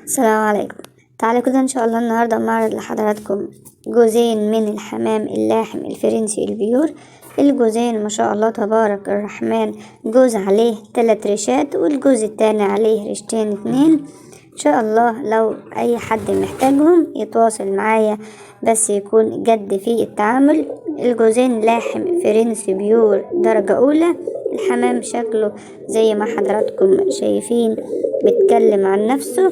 السلام عليكم. تعالوا كده ان شاء الله النهارده معرض لحضراتكم جوزين من الحمام اللاحم الفرنسي ال pure. الجوزين ما شاء الله تبارك الرحمن، جوز عليه 3 ريشات والجوز التاني عليه ريشتين 2. ان شاء الله لو اي حد محتاجهم يتواصل معايا، بس يكون جد في التعامل. الجوزين لاحم فرنسي pure درجة اولى. الحمام شكله زي ما حضراتكم شايفين بيتكلم عن نفسه.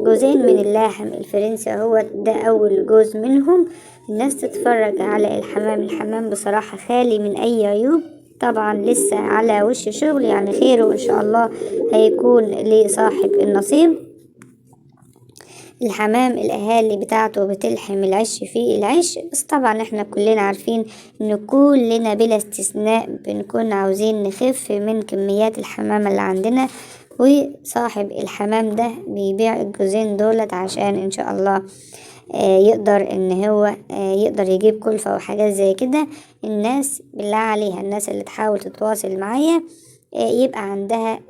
جوزين من اللاحم الفرنسي اهو، ده اول جوز منهم. الناس تتفرج على الحمام، الحمام بصراحة خالي من اي عيوب، طبعا لسه على وش شغل، يعني خيره ان شاء الله هيكون لصاحب النصيب. الحمام الاهالي بتاعته بتلحم العش في العش، بس طبعا احنا كلنا عارفين ان كلنا بلا استثناء بنكون عاوزين نخف من كميات الحمام اللي عندنا، وصاحب الحمام ده بيبيع الجوزين دولت عشان ان شاء الله يقدر ان هو يقدر يجيب كلفة وحاجات زي كده. الناس بالله عليها، الناس اللي تحاول تتواصل معايا يبقى عندها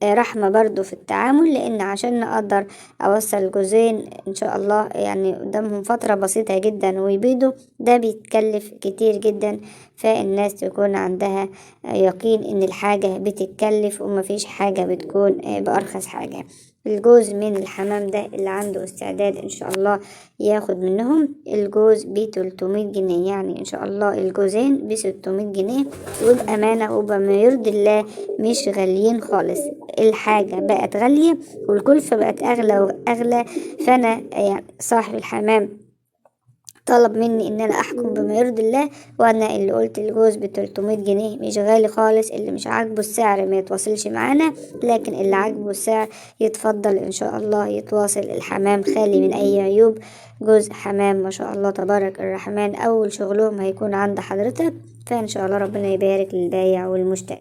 رحمة برضو في التعامل، لان عشان نقدر اوصل جوزين ان شاء الله قدامهم فترة بسيطة جدا ويبيضوا، ده بيتكلف كتير جدا. فالناس تكون عندها يقين ان الحاجة بتتكلف ومفيش حاجة بتكون بأرخص حاجة. الجوز من الحمام ده اللي عنده استعداد ان شاء الله ياخد منهم الجوز ب300 جنيه، يعني ان شاء الله الجوزين ب600 جنيه، وبأمانة وبما يرضي الله مش غاليين خالص. الحاجة بقت غالية والكلفة بقت أغلى وأغلى، فأنا صاحب الحمام طلب مني ان انا احكم بما يرضي الله، وانا اللي قلت الجوز ب300 جنيه مش غالي خالص. اللي مش عاجبه السعر ما يتواصلش معانا، لكن اللي عاجبه السعر يتفضل ان شاء الله يتواصل. الحمام خالي من اي عيوب، جوز حمام ما شاء الله تبارك الرحمن، اول شغلهم هيكون عند حضرتك. فان شاء الله ربنا يبارك للبايع والمشتري.